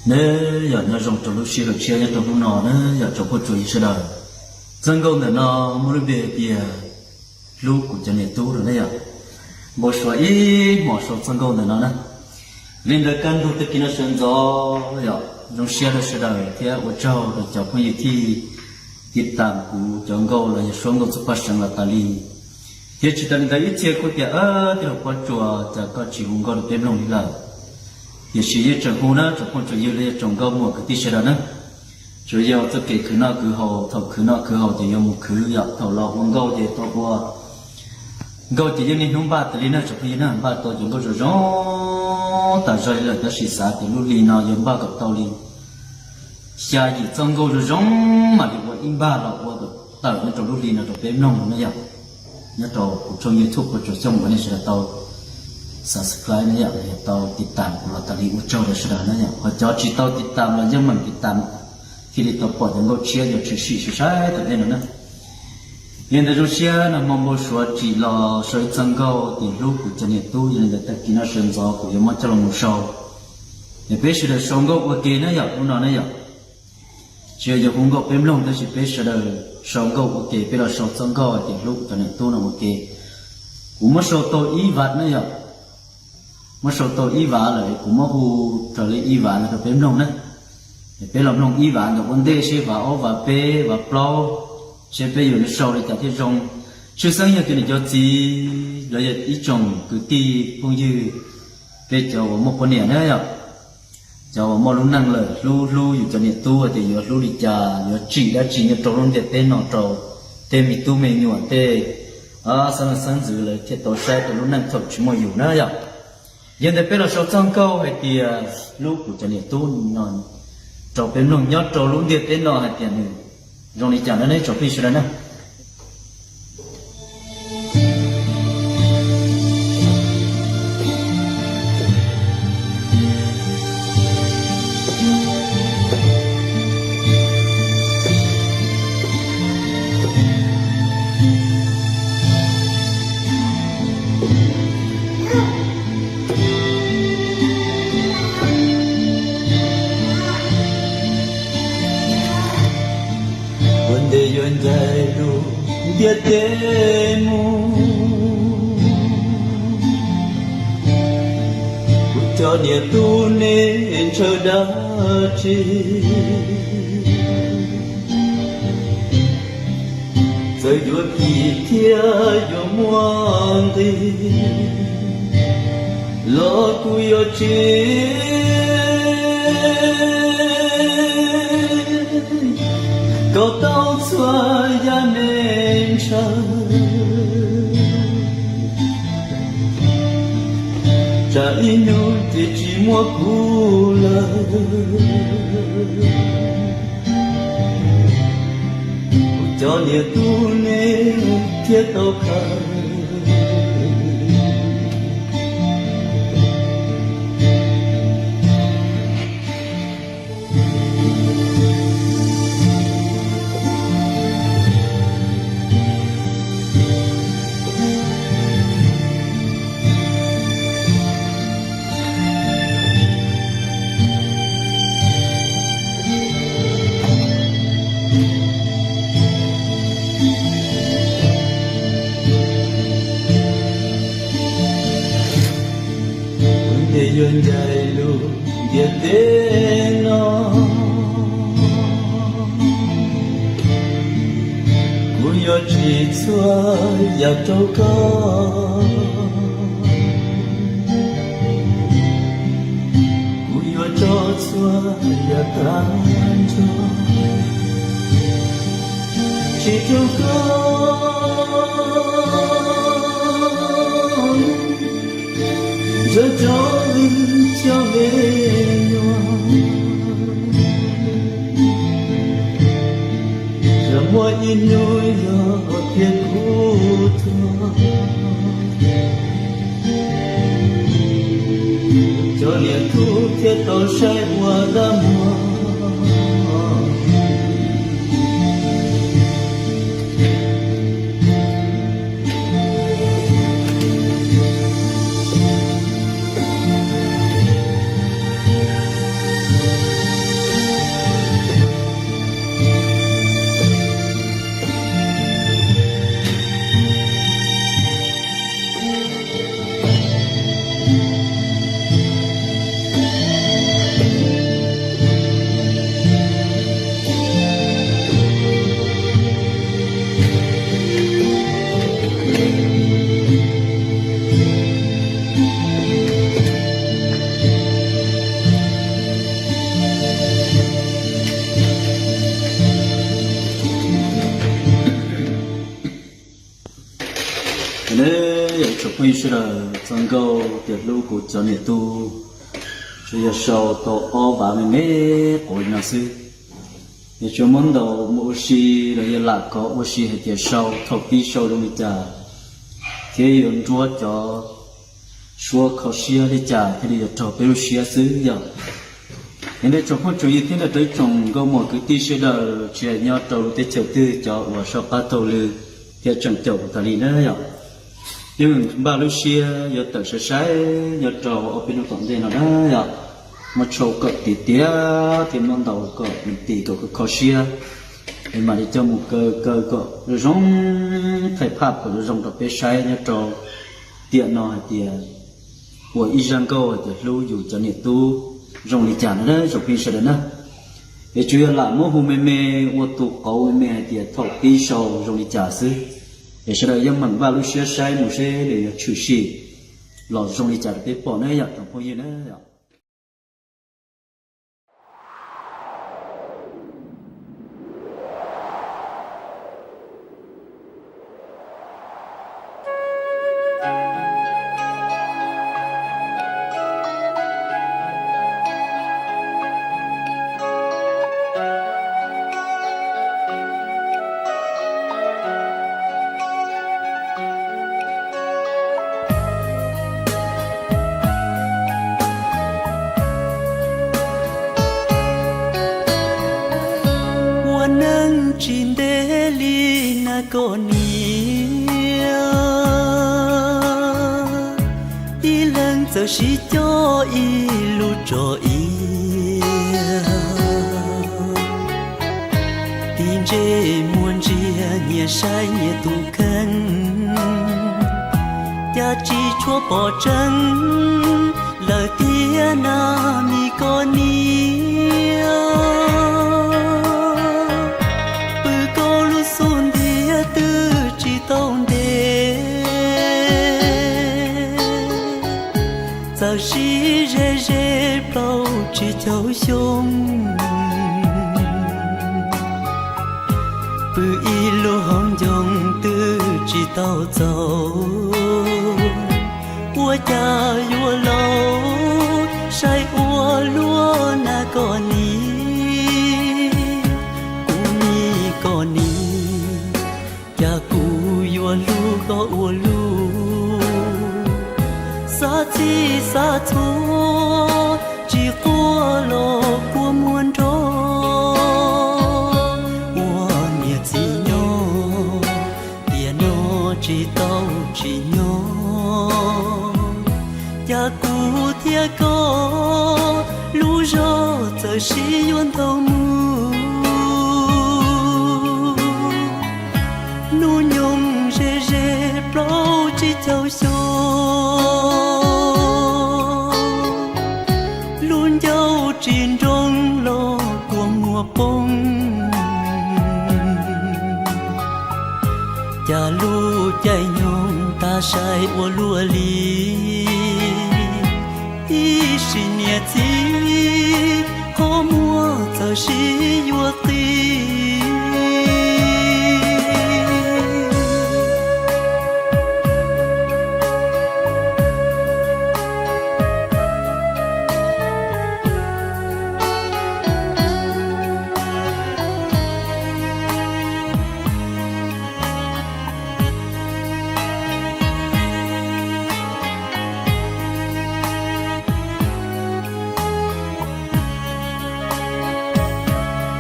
Neb yog nyob zoo rau lub sij hawm tshiab nyob rau hnub no na yom tsoom phooj tsoom ywg sawv daws. Txoj nkauj ntawm no muaj lub npe hais tias hlub kuv cov niam tub no na yom. Npau suav ib hmos sau txoj nkauj ntawm no na. Li ntawd kaj ntug tag kis no sawv ntxov yom zoo siab rau sawv daws thiab ua tsaug rau cov phooj ywg thij tiv tam kuv cov nkauj los yog suab nkauj txuj paj seev los tas li. Thiab tsis tas li ntawd ib txhia kuj tias, Tij laug Pob Tsuas, cas koj tsis hu nkauj rau peb mloog li lawm? Tiam sis yeej tseem hu na tsoom phooj tsoom ywg los yog tsoom nkauj muam kwv tij sawv daws na. Tsuas yog txoj kev khwv noj khwv haus, thaum khwv noj khwv haus ces yuav mus khwv yom, thaum los ua nkauj ces tau ua nkauj ces yeej niaj hnub npaj tas li na tsoom phooj ywg na, npaj tau cov nkauj zoo zoo tas zog li lawm tab sis xav tias lub hli no yuav npaj kom tau li xya yim txoj nkauj zoo zoo mam li ua ib npag los ua kom tawm nyob rau lub hli no rau peb mloog no na yom. Nyob rau kuv tshooj YouTube Pob Tsuas Xyooj uas nej sawv daws tau subscribe na yom, los yog tau tiv tam kuv los tas li ua tsaug rau sawv daws na yom. Ho cov tsis tau tiv tam los yeej meem tiv tam thiaj li tau pom cov nkauj tshiab yuav tshwm sim sai sai tom ntej no na. Li ntawd zoo siab nag hmo npau suav tsim los sau ib txoj nkauj tias hlub kuv cov niam tub, yog li ntawd tag kis no sawv ntxov kuv yuav muab coj los mus sau. Es peb sawv daws sau nkauj ua ke na yom, hnub no na yom. Tsis yog yuav hu nkauj peb mloog tab sis peb sawv daws sau nkauj ua ke, peb los sau txoj nkauj hais tias hlub kuv cov niam tub no ua ke. Kuv muab sau tau ib vas na yom. Muab sau tau ib vas lawm kuv muab hu raws li ib vas no rau peb mloog na. Es peb los mloog ib vas ntawm ua ntej seb vas ob vas peb vas plaub, seb peb yuav sau li cas thiaj zoo. Tshwj xeeb yog cov niam cov txiv los yog ib tsoom kwv tij phooj ywg, peb cov uas muaj poj niam na yom, cov uas muaj lub neej lawm hlub hlub yus cov niam tub tias yuav hlub li cas, yuav tsim dab tsi nyob rau lub ntiaj teb no rau tej me tub me nyuam tej xeeb leej xeeb ntxwv lawv thiaj tau saib rau lub neej thaum tsis muaj yus na yom. Yog ntawd peb los sau txoj nkauj hais tias hlub kuv cov niam tub no rau peb mloog nyob rau lub ntiaj teb no hais tias nws zoo li cas na nej tsoom phooj ywg sawv daws na. Ua ntej yuav ncaim lub ntiaj teb mus, kuv cov niam tub nej ntshaw dab tsi? Txawm yuav phim thiab yuav muaj nqis los kuv yuav tsim kom tau txhua yam nej ntshaw. Tsam ib hnub ces tsis muaj kuv lawm, kuv cov niam tub nej thiaj tau khaws. Ua ntej yuav ncaim lub ntiaj teb no, kuv yuav tsim txhua yam rau koj. Kuv yuav tso txhua yam tag nrho tsim rau koj, nrog rau wb cov me nyuam. Yog muaj ib hnub yog tias kuv tuag, cov niam tub thiaj tau saib ua dab muag. Phooj ywg sawv daws, txog nkauj tias hlub kuv cov niam tub, tsuas yog sau tau ob vav me me quav li no xwb. Yog tsuas muab ntaus mus ua si los yog lam kov ua si hais tias sau thaum pib sau zoo li cas thiab yuav nruab cov suab kho siab li cas thiaj li yuav raug peb lub siab xwb yom. Yog nej tsoom phooj tsoom ywg thiab nrog rau ib tsoom nkauj muam kwv tij sawv daws tsis hais nyob rau lub teb chaws twg, cov uas soj qab taug lw thiab tseem caum kuv tas li na yom, yeej npaj lub siab yuav tawm sai sai nyob rau ob peb hnub tom ntej no na yom. Muab tshau kom tiav tiav thiab muab ntaus kom nws tim kom kho kho siab, es mam li coj mus kaw kaw kom zoo zoo, thaij phaj kom zoo zoo rau peb saib nyob rau tiam no hais tias ua ib zaj nkauj hais tias hlub yus cov niam tub zoo li cas no na tsoom phooj ywg sawv daws na. Es tsuas yog lam muab hu me me ua tus qauv me me hais tias thaum pib sau zoo li cas xwb. Es sawv daws yeej meem npaj lub siab saib mus seb nws yuav tshwm sim los zoo li cas rau peb pom na yom tsoom phooj ywg na yom. Ua neej tsis ntev li na koj niam, ib leeg txawm sib coj ib lub tso ib, tig ntsej muag ntsia nyias saib nyias tus kheej, cas tsis tshua pom tseeb lawm tiag na mi koj niam. Pw koj lub xub ntiag twb tsis tau ntev, txawm sib ze ze plaub tsib caug xyoo. Pw ib lub hauv ncoo twb tsis tau txaus, ua cas yuav laus saib ua luaj na koj niam, kuv mi koj niam. Cas kuv yuav hlub koj ua luaj, xav txhij xav txhua tsis quaj los kua muag nrog. Ua niam txiv nyob tiam no tsis tau tsim nyog, cas kuv thiab koj lub zog txawm sib yuav ntau mus. Hnub nyoog ze ze plaub tsib caug xyoo, lub ncauj tsis nroo los kua muag poob. Cas lub caij nyoog tas sai ua luaj li, ib sim niam txiv qhov muag txawm sib yuav qis.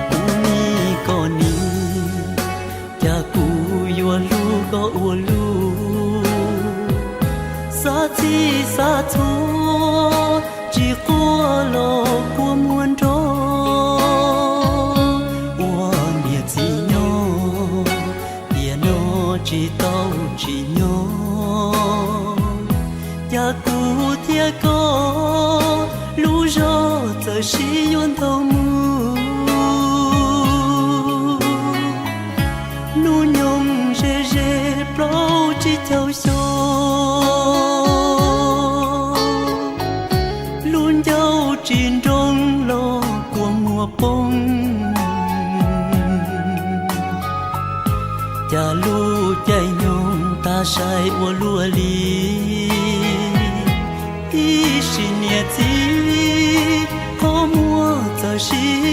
Kuv mi koj niam, cas kuv yuav hlub koj ua luaj, xav txhij xav txhua tsis quaj los kua muag nrog. Ua niam txiv nyob tiam no tsis tau tsim nyog, cas kuv thiab koj lub zog txawm sib yuav ntau mus. Hnub nyoog ze ze plaub tsib caug xyoo, lub ncauj tsis nroo los kua muag poob. Cas lub caij nyoog tas Saib ua luaj li, ib sim niam txiv qhov muag txawm sib